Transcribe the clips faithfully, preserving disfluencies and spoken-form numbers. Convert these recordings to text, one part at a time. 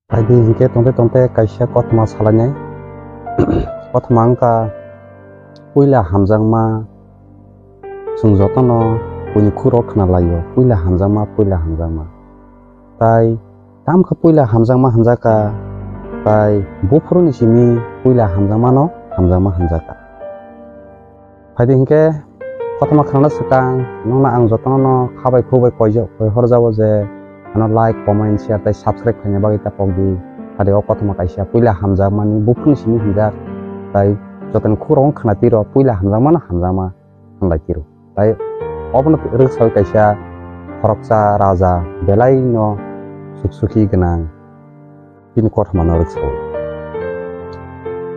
Phaidi hinkhe tongte tongte kaisa kothoma salainai. Kothoma wngkha puila hamjakma, chwng jotono buini khuro khna laio, puila hamjakma, puila hamjakma. Tai tamkha puila hamjakma hwnjakha, tai buphuruni simi puila hamjakmano hamjakma hwnjakha. Phaidi hinkhe kothoma khanana swkang nokno ang jotono khabai khukbai koijak, koi horjao je ano like, comment, share tai subscribe khaina bagwi ta pokdi. Phaidi o kothoma kaisa puila hamjakmani buphuruni simi hwnjak, tai jotoni khurok wng khna tiro puila hamjakmano hamjakma hwnlai tiro. Tai obono rwksawi kaisa khoroksa raja belaino suksukhi gwnang. Bini kothomano rwksawi.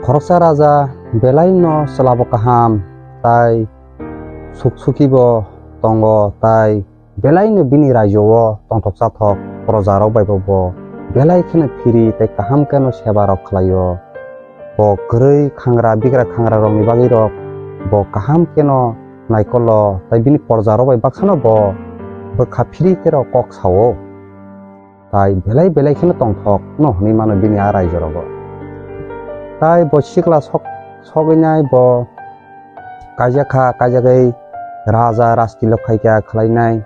Khoroksa raja belaino chwlabo kaham, tai suksukhibo tongo, tai belaino bini raijo-o tongthok chathok projarok bai bo, bo belai kheno phiri tai kaham kheno sebarok khlaio. Bo kwrwi khangra, bigra khangrarokni bagwirok bo kaham kheno naikolo, tai bini projarok bai baksano bo bwkha phiri kheno kok sao. Tai belai belai kheno tongthok no hwnwi mano bini a raijorogo. Tai bo sikla sok-, sogwinai bo kaijak kha, kaijakgwi raja rajtilok khaikha khlainai.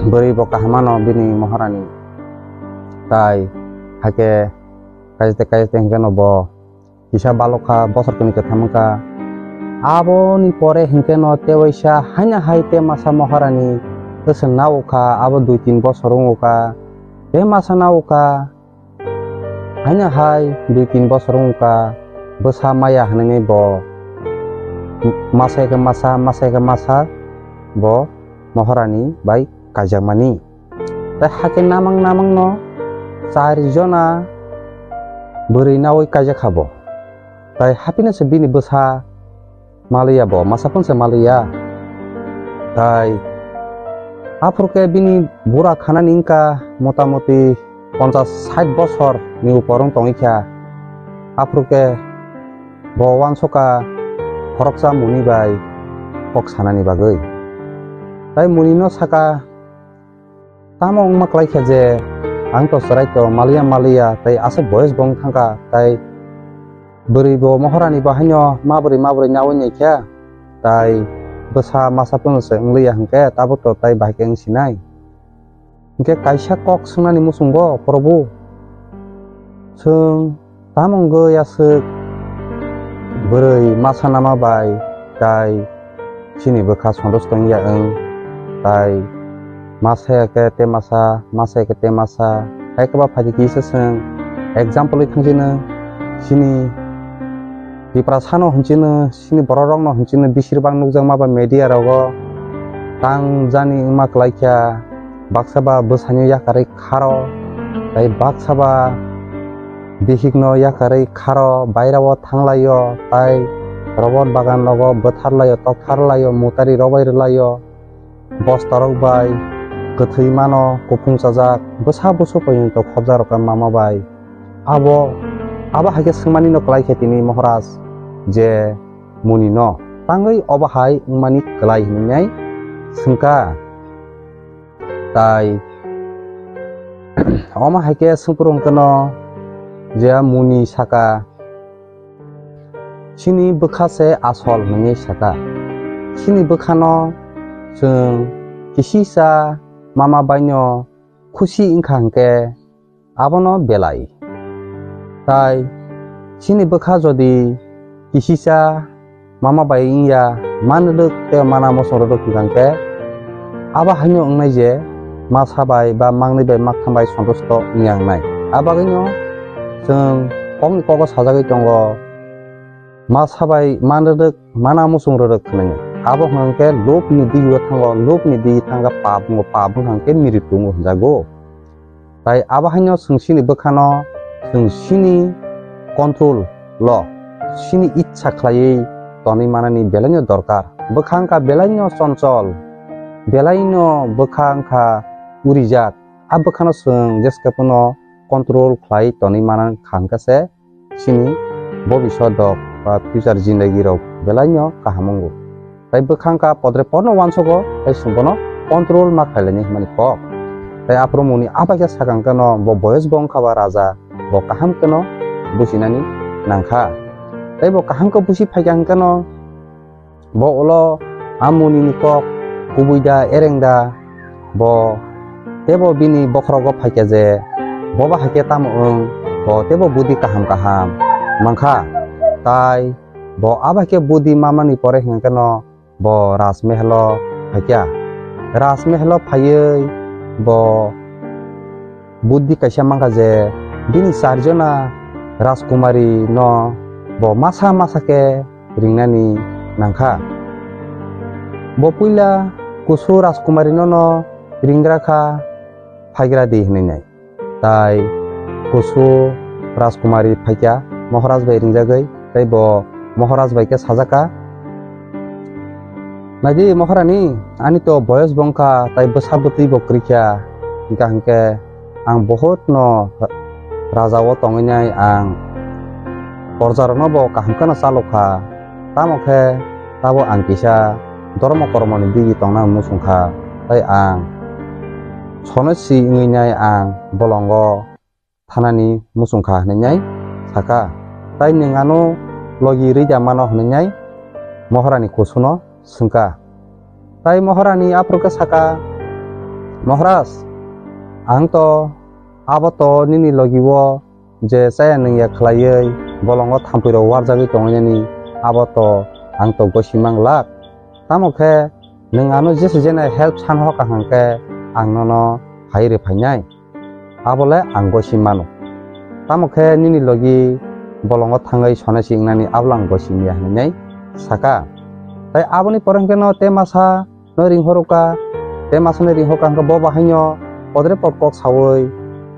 Bwrwi bo kaham mano bini Maharani. Tai hakhe kaijak kaijak hinkhe no bo kisa balokha, bosor kwnwi kwtham wngkha. Aboni pore hinkhe no tewaisa haino hai te masa Maharani bwswk naukha, abo dui tin bosor wngkha. Te masa naukha, haino hai dui tin bosor wngkha, bwsa maya hwnwi bo masa khe masa, masa khe masa bo Maharani bai kaijakmani. Tai hakhe namang namangno char jona bwrwi nawi kaijak kha bo. Tai haphino se bini bwsa maliya bo, masa phano se maliya. Tai aphuru khe bini bura khanani wngkha motamoti ponchas sait bosor ni upor wng tongwi kha. Aphuru khe bo uansukha khoroksa muni bai kok sanani bagwi. Tai munino saka, "Tamo wngma klai kha je ang to chwrai to maliya maliya, tai aswk boyes bo wng thangkha, tai bwrwi bo Maharani bo haino mabwrwi mabwrwi nawi nai kha, tai bwsa masa phano se wngliya hwnkhe tabuk to tai bahai khe wng sinai." Hinkhe kaisa kok swngnani muchungo, "Probhu, chwng tamo wngwi aswk bwrwi masa nama bai tai chini bwkha sondos tongya wng, tai masa ya khe te masa, masa ya khe te masa, hai khe ba phaidi kisa chwng example wi thang chino, chini Tiprasano hwn chino, chini borok rokno hwn chino, bisir bang nukjakma ba media rogo tang jani wngma klai kha, baksa ba bwsaino yakarwi kharo, tai baksa ba bihikno yakarwi kharo, bairao thanglaio, tai robot bagan rogo bwtharlaio, toktharlaio, mutari robai rwlaio, bostarok bai kwthwi mano, kuphung chajak, bwsa busu poyonto khobjakrok mama bai. Abo, abo hai khe swngmani no klai khe tini Maharaj je muni no tangwi obo hai wngmani klai hwnwi swngkha. Tai omo hai khe swngpru hwnkhe no je muni saka, "Chini bwkha se asol," hwnwi saka. Chini bwkhano chwng kisisa mama baino khusi wngkha hwnkhe abono belai. Tai chini bwkha jodi kisisa mama bai wngya, man rwdwk tei mana mosong rwdwk hwnkha hwnkhe, abo haino wngnai je masa bai ba mangni bai maktham bai sontosto wngya wngnai. Abagwino chwng kokni kogo sajagwi tongo, masa bai man rwdwk, mana muchung rwdwk hwnwi. Abo hwnkhe lobni digi thango, lobni digi thangkha pap wngo, pap wngkha hwnkhe mritu wngo hwnjago. Tai abo haino chwng chini bwkhano chwng chini control lo, chini ichha khlaiwi tonwi manani belaino dorkar. Bwkha wngkha belaino chonchol, belaino bwkha wngkha urijak. A bwkhano chwng jeske phano control khlai tonwi mana kha hwnkhe se chini bobisot rok ba future jindagi rok belaino kaham wngo. Tai bwkha wngkha podre podno uansugo, tai chwng bono control ma khlai lainai hwnmani kok. Tai aphuru muni abai khe sakha hwnkhe no bo boyos bo wngkha ba raja, bo kaham kheno businani nangkha. Tai bo kaham khe busi phaikha hwnkhe no bo ulo a munini kok kubui da ereng da, bo tebo bini bokhorogo phaikha je bo ba haikhe tamo wng, bo tebo budi kaham kaham mankha. Tai bo abai khe budi mamani pore hwnkhe no bo Rajmehelo phaikha. Rajmehelo phaiwi bo budi kaisa mankha je bini charjona Rajkumari no bo masa masa khe ringnani nangkha. Bo puila kusu Rajkumari no no ringra kha, phaigra di hwnwi nai. Tai kusu Rajkumari phaikha Moharaj bai ringjagwi, tai bo Moharaj bai khe sajakha, "Naidi Maharani, ani to boyos bo wngkha, tai bwsa bwtwi bo kwrwikha, hwnkha hwnkhe ang bohut no raja o tongwi nai, ang porja rokno bo kaham kheno chalokha, tamo khe tabo ang kisa dhormo kormoni digi tongna muchungkha, tai ang sonosi wngwi nai ang bolongo thanani muchungkha," hwnwi nai sakha. Tai, "Nwng ano logi rwida mano?" hwnwi nai Moharani kusuno swngkha. Tai Moharani aphuru khe sakha, "Moharaj, ang to abo to nini logi o je chaya nwngya khlaiwi bolongo thampui rok warjagwi tongwi nani, abo to ang to gosi mang lak. Tamo khe nwng ano jesa jena help san hoka hwnkhe ang nono hai rw phainai. Abo le ang gosi mano. Tamo khe nini logi bolongo thangwi sonosi wngnani abo le ang gosi manya," hwnwi nai sakha. Tai aboni pore hwnkhe no te masa no ringhoroka, te masa no ringhoroka hwnkhe bo bahaino podre pod kok sawi,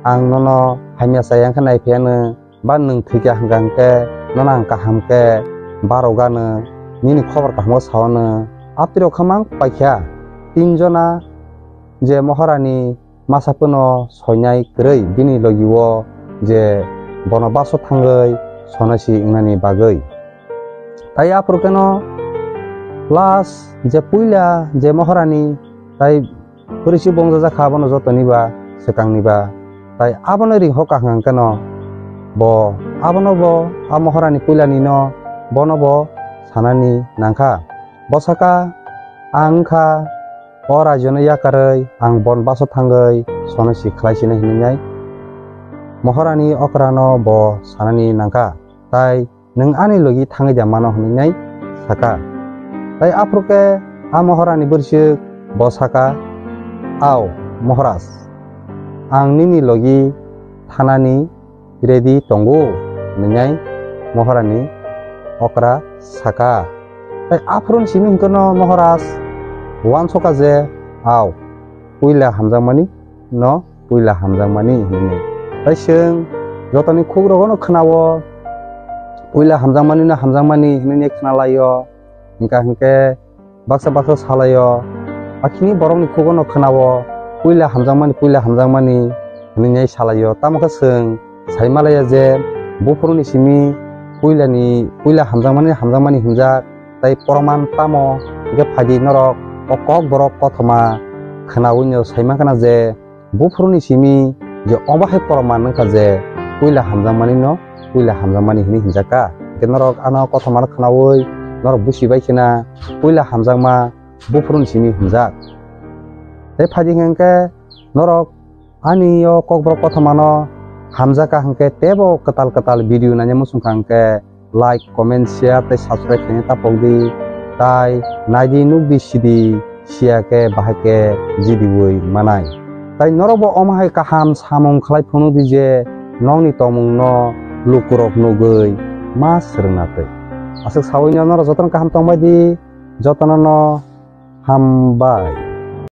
"Ang nono hamya chaya wngkhe naiphiyano, ba nwng thwikha hwnkha hwnkhe nono ang kaham khe barogano, nini khobor kaham khe saono." Aptwi rok khe mang paikha tinjona je Moharani masa phano soinai kwrwi bini logi o je bono baso thangwi sonosi wngnani bagwi. Tai aphuru kheno last je puila je Moharani tai phwrwisi bongjak kha abono jotoni ba swkangni ba. Tai abono ring hoka hwnkha kheno bo abono bo a Moharani puilani no bono bo sanani nangkha. Bo sakha, "Ang wngkha o rajyono yakarwi ang bon baso thangwi sonosi khlai sinai," hwnwi nai Moharani okrano bo sanani nangkha. Tai, "Nwng ani logi thangwi da mano?" hwnwi nai sakha. Tai aphuru khe a Moharani bwrwswk bo sakha, "Ao, Moharaj, ang nini logi thanani ready tongo," hwnwi nai Moharani okra sakha. Tai aphuru ni simi hwnkhe no Moharaj uansukha je, "Ao, puila hamjakmani no puila hamjakmani," hwnwi. Tai chwng jotoni khukrok no khwnao, "Puila hamjakmani no hamjakmani," hwnwi khwnalaio. Hwnkha hwnkhe baksa baksa salaio, akhini borokni khugo no khwnao, "Puila hamjakmani, puila hamjakmani," hwnwi nai salaio. Tamo khe chwng sai malaya je buphuruni simi puilani, puila hamjakmani, hamjakmani hwnjak, tai proman tamo? Hwnkhe phaidi norok o kok borok kothoma khwnaui no sai mankha na je, buphuruni simi je omo hai proman wngkha je puila hamjakmani no puila hamjakmani hwnwi hwnjakha. Hwnkhe norok ano kothoma no khwnaui norok busi bai khna puila hamjakma buphuruni simi hwnjak. Tei phaidi hwnkhe norok ani o kokborok kothoma no hamjakha hwnkhe teibo kwtal kwtal video naina muchungkha hwnkhe like, comment, share tei subscribe khaina tapok di. Tai naidi nukdi sidi, siya khe bahai khe jidiui manai. Tai norokbo omo hai kaham samung khlai phunukdi je nokni tongmungno lukurok nugui ma swrwngna twi. Aswk sawino norok jotono kaham tongbai di, jotono no hambai.